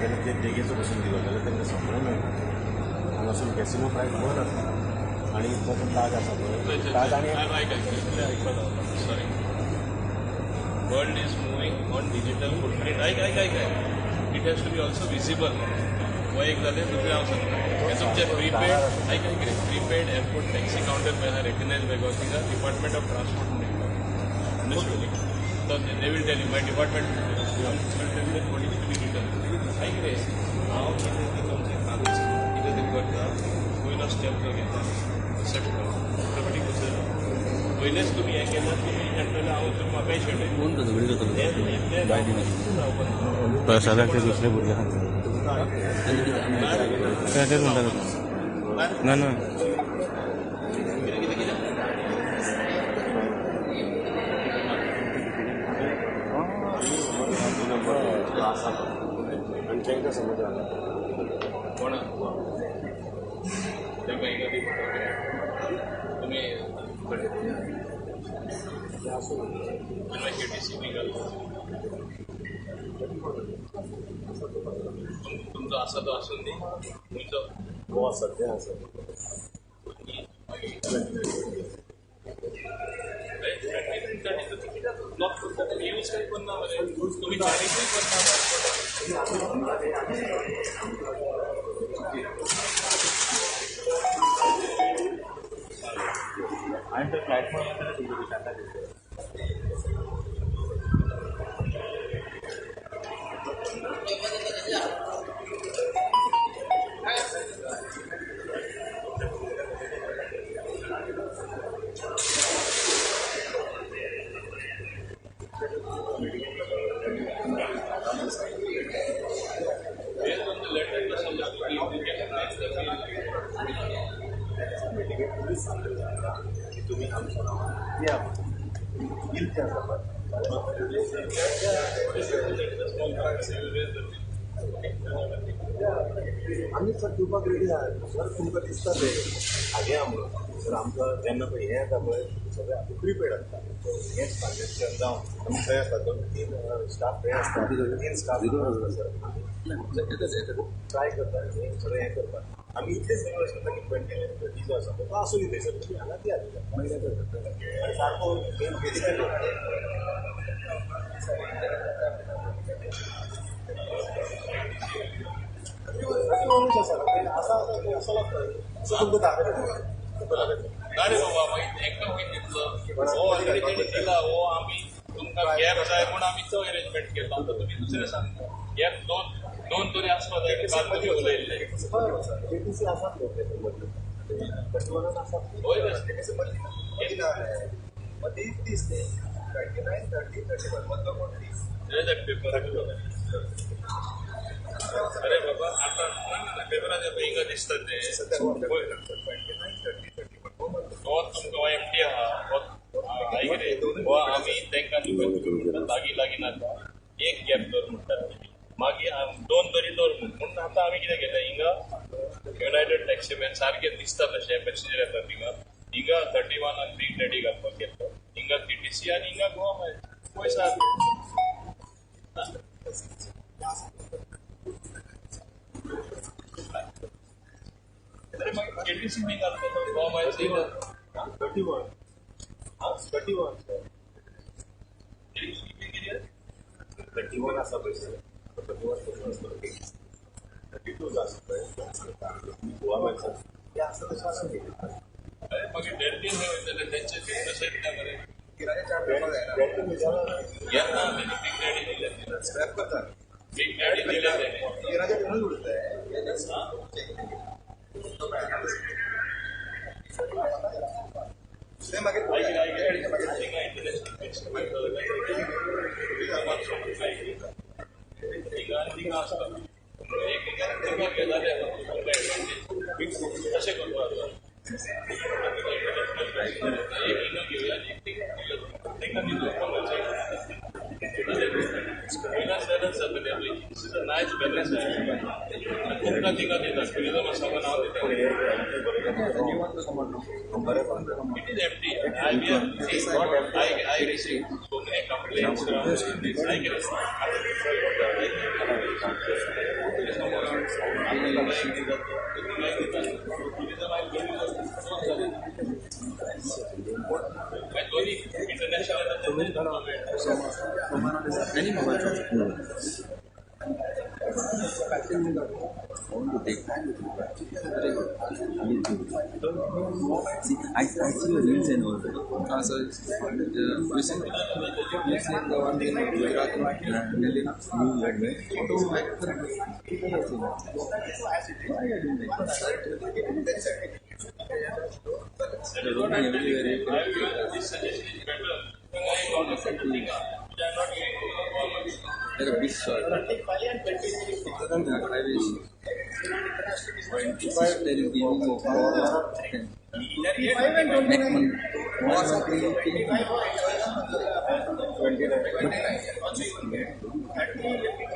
केले ते देगेचो बसून दिलो जाल्यार तांकां समजून मेळटा. हांगासून कॅसिनो प्रायस बरो आसता आनी तो ताज आसा पळय ताज आनी sorry, world is moving on digital footprint. आयक आयक आयक आयक, it has to be also visible. हो एक जालें. दुसरें हांव सांगता, हें तुमचें प्रीपेड, आयक आयक रे, प्रीपेड एअरपोर्ट टॅक्सी कावंटर पळय आहा रेकग्नायज बेगो, थिंगा डिपार्टमेंट ऑफ ट्रान्सपोर्ट म्हणून understood. So they will tell you, my department will tell you what is to be written. ऐक रे, हांव कितें तें तुमचें कागज कितें तरी करता, पयलो स्टेप जो घेता एक्सेप्ट करा, ऑटोमॅटीक दुसरें जाता. पयलेच तुमी हें केलां, तुमी शेणटले, हांव तुमी म्हाकाय शेणय. कोण तो झगडी करतलो? हें जावपाक प्रसादाक ते दुसरे भुरगे सांगता तेच म्हणटा. ना ना, कितें कितें कितें आसा आनी तांकां समज जाता. कोणा तांकां हिंगा दी तुमी आनी केटीसी बी घालता. तुमचो आसा तो आसून दी तुमचो. गोवा सद्या आसा. ब्लॉक करता, तुमी यूज कांय करना मरे, तुमी चारीकूय करना. आनी तो प्लॅटफॉर्म तुमच्या. Based on the letter, the solution you can make the मिटिंगेक पुलीस सांगलें की तुमी आमच्या नांवान दिया म्हणून येईल ते आसा पळय. Small parts, you raise the bill. आमी सर दिवपाक रेडी आहा सर, तुमकां दिसता ते हागे आहा म्हणून सर. आमकां जेन्ना पळय हें येता पळय, सगळें आमी प्रिपेड आसता. हेंच ट्रान्झेक्शन जावं आमी थंय आसता, दोन तीन स्टाफ थंय आसता, तीन स्टाफ आसता सर. आमी ट्राय करता हें सगळें हें करपाक. आमी इतलेच रिक्वेस्ट करता की 29 30 जो आसा तो आसूं दी थंयसर, तुमी हांगा दिया आनी सारको मेन बेसिकली आसा आसा असो लागता असो तुमकां दाखयता, तुमकां दाखयता. ना रे बाबा, मागीर तांकां खंय दितलो हो? ऑलरेडी तेणी दिला हो. आमी तुमकां गॅप जाय म्हूण आमी तो अरेंजमेंट केलो. आतां तुमी दुसरें सांगता, गॅप दोन दोन तरी आसपा जाय. काल तुमी उलयल्ले. केटीसी आसात न्हू ते मदले 31 आसात. हय रे. मदीं 30 न्ही, 29 30 31 मदलो कोण 30. पेपर, अरे बाबा, आतां ना ना, पेपराचेर पळय हिंगा दिसता ते. पळय. 29 30 31 हो मदलो. तो तुमकां एमटी आहा हो. आयक रे, हो आमी तांकां लागीं लागीं नाका, एक गॅप दवर म्हणटात तेमी, मागीर दोन तरी दवर म्हूण. म्हणून आतां आमी कितें केलें, हिंगा युनायटेड टॅक्सी मॅन सारकें दिसता तशें पॅसेंजर येता थिंगा. हिंगा 31 आनी बीग डॅडी घालपाक केल्लो, हिंगा केटीसी आनी हिंगा गोवा मायल्स. पळय सारकें. अरे मागीर केटीसी खंय घालतलो, गोवा मायल्स? 31, 31 सर. कितें? 31 आसा पळय सर, 31 कसो आसता, 32 जो आसा पळय सांगता गोवा मायल्स ते आसा तशें आसूं दी. अरे मागीर डॅडी खंय वयतले तेंचे? तशेंच ना मरे. किराया चार पेपर जायना. डॅडी जाला. येता तेणी बीग डॅडी दिले. स्क्रॅप करता. बीग डॅडी दिले तेणी. किराया म्हणून उरता. ते मागीर ऐक ऐक ऐक, थिंगा इंटरनॅशनल थिंगा आनी थिंगा आसता एक थिंगा गेला रे, तुमकां एडवांटेज तशें करपाक जाता. इंटरनॅशनल एक हिंगा घेवया आनी एक थिंगा घेवया, तांकां दितलो. वयल्यान बॅलन्स जातलें. This is a nice balance. तुमकां थिंगा दिता, टुरिजम आसा नांव दिता. It is empty. I we are see, I receive so many complaints from this. I get See, I see your reels and all. Sir, recently the one in Gujarat, Delhi. This suggestion is better. I got Like a big shot. Sister is giving offer.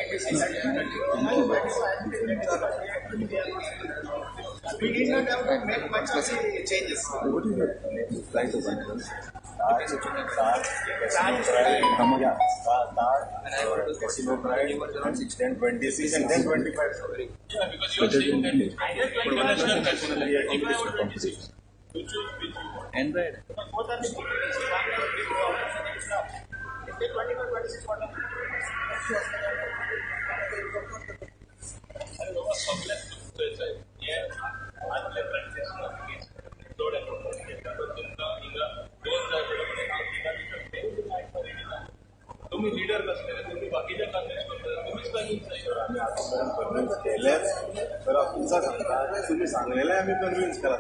Next month. We did not have to make much of the changes. What is the flight of Bangalore? Casino Pride, then 26 and then 25. Yeah, because you are saying that international casino, 25 or 26. You choose which you want. Android. Both are the if they 25, 26, what are तुम्ही leader कसले तुम्ही बाकीच्या convince करता तुम्हीच convince आम्ही आतापर्यंत convince केले तर तुमचा सांगता तुम्ही सांगलेले आम्ही कन्व्हिन्स करा.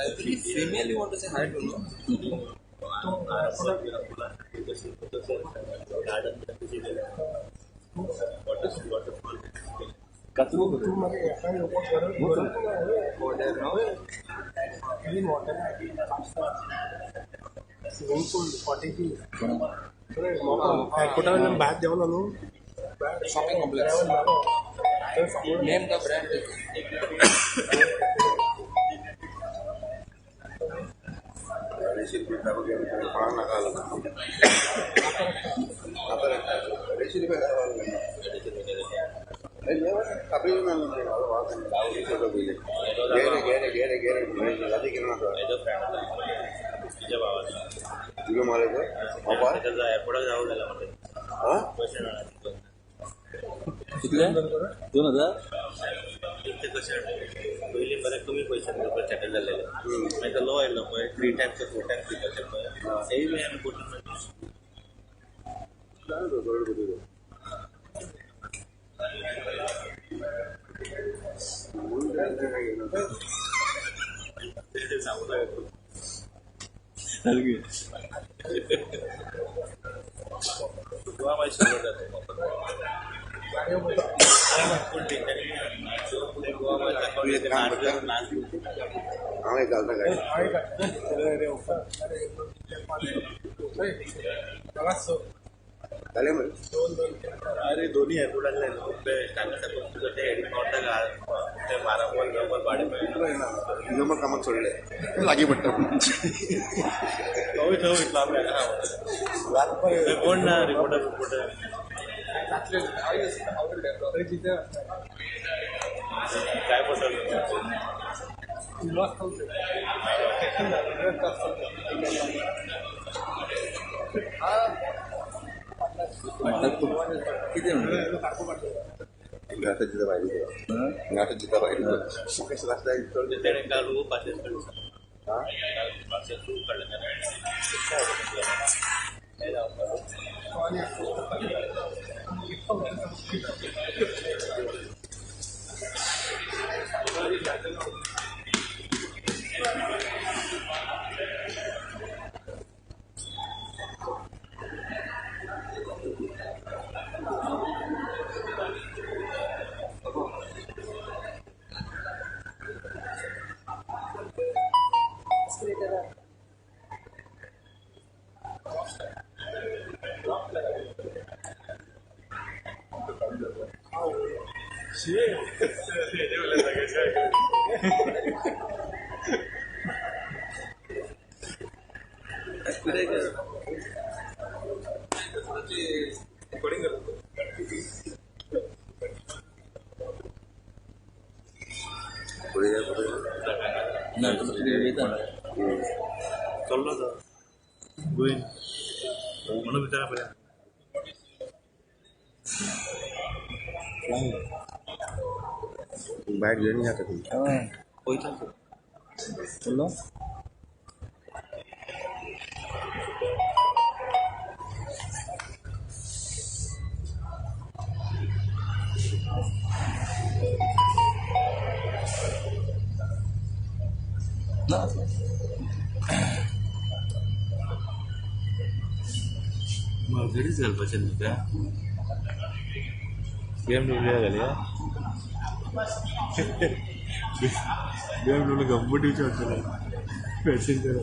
Every female you want to say hi to, no? Shopping complex. Name the brand. कितले 2000 पयलीं बरें कमी पयशे सेटल जाल्लेले मागीर तो लो आयलो पळय 3 times 4 times दिवपाचे पळय तेय बी आमी करून गोवा मागीर सुरू जाता. अरे दोन्ही एअरपोर्टांतले न्हू बेस्ट आमी सपोज तुका ते हेडीक घाल ते मारामोल बिरामोल भाडें मेळना कामाक सोडले लागीं पडटा थंय थंय वयतलो आमी कोण ना रिपोर्टर बिपोर्टर काय पडटलो किती म्हणटा घाटाची भायर घाटाची भायर तेणें काल रूप पाशेच काडलो पाशेच रूप काडलें. चल्लो तो गोंय म्हणून विचारा पळय. भायर घेवन जाता तुमच्या पयता चल्लो. ना मर्सिडीज घालपाचें न्हू त्या BMW घालया. BMW गंमत दिवचें पडटलें पॅसेंजर.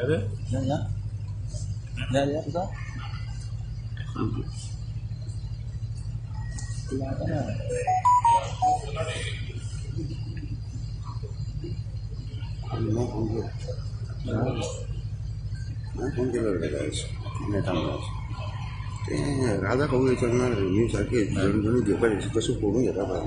अरे या या या तुझा तुला आता ना फोन केलो नेटान ते राजा कहूँ विचारणार मी सारखे जण जण घेवपाचे तशें पळोवन घेता पळय.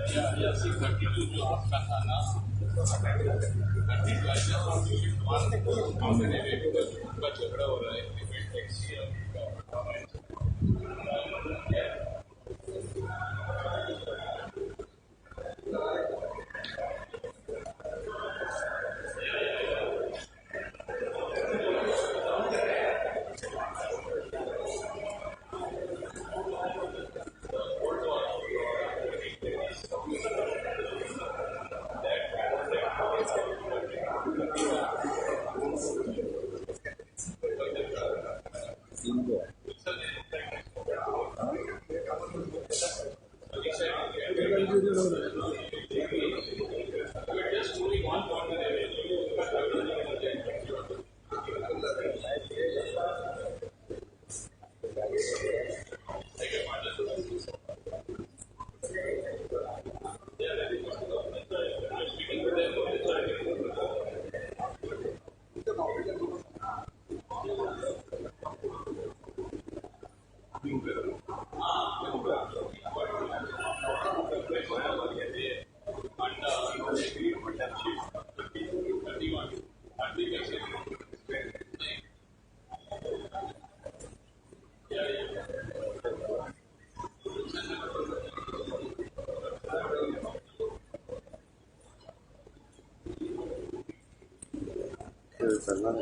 Yeah, 632 जो आपका था ना 32, I just want to shift one thousand away because उनका झगड़ा हो रहा है प्रीपेड टैक्सी और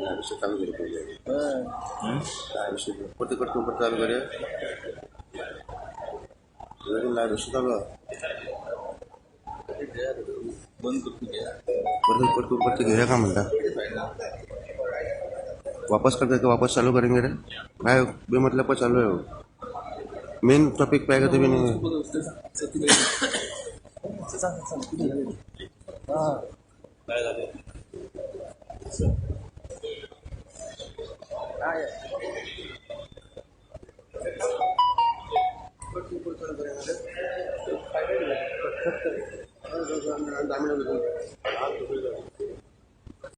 आयुष्य चालू करू पाहिजे. आयुष्य परत करतो परत चालू करूया. आयुष्य चालू बंद करतो परत करतो परत घेऊया का म्हणता. वापस करते तो वापस चालू करेंगे रे भाई. बेमतलब का चालू है वो. मेन टॉपिक पे आएगा तभी नहीं.